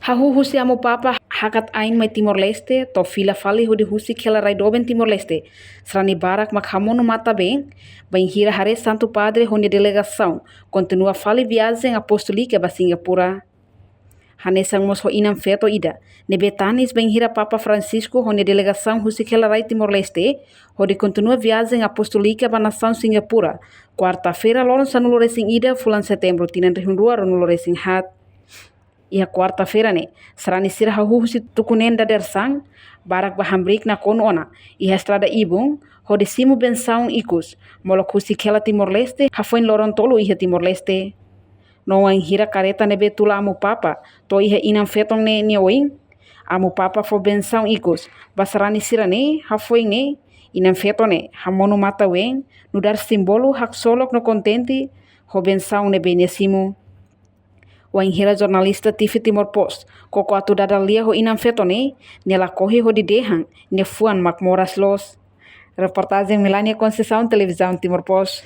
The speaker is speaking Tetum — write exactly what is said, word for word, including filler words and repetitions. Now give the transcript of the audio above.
Hahú husi Amu Papa hakat ain mai Timor-Leste, to'o fila fali hodi husik hela rai doben Timor-Leste, sarani barak mak hamonu matan-been, bainhira haree Santu Padre ho nia delegasaun kontinua fali viajen apostólika ba Singapura. Hanesan mós ho inan-feton ida ne'ebé tanis bainhira Papa Francisco ho nia delegasaun husik hela rai Timor-Leste, hodi kontinua viajen apostólika ba nasaun Singapura, kuarta-feira loron sanulu-resin-ida fulan Setembru tinan rihun rua ruanulu-resin-haat. Iha kuarta-feira ne'e, sarani sira hahú husi tuku neen dadeer-saan, barak ba hamriik nakonu ona iha estrada ibun, hodi simu bensaun ikus, molok husik hela Timor-Leste hafoin loron tolu iha Timor-Leste. No wainhira kareta ne'ebé tula Amu Papa to'o iha inan-feton ne'e nia oin, Amu Papa fó bensaun ikus ba sarani sira ne'e, hafoin ne'e inan-feton ne'e hamonu matan-been, nu'udar símbolu haksolok no kontente ho bensaun ne'ebé nia simu. Wainhira jornalista T V Timor Post koko atu dada lia ho inan-feton ne'e, nia lakohi hodi dehan nia fuan mak moras loos. Reportajen Melania Conceição, Televizaun Timor Post.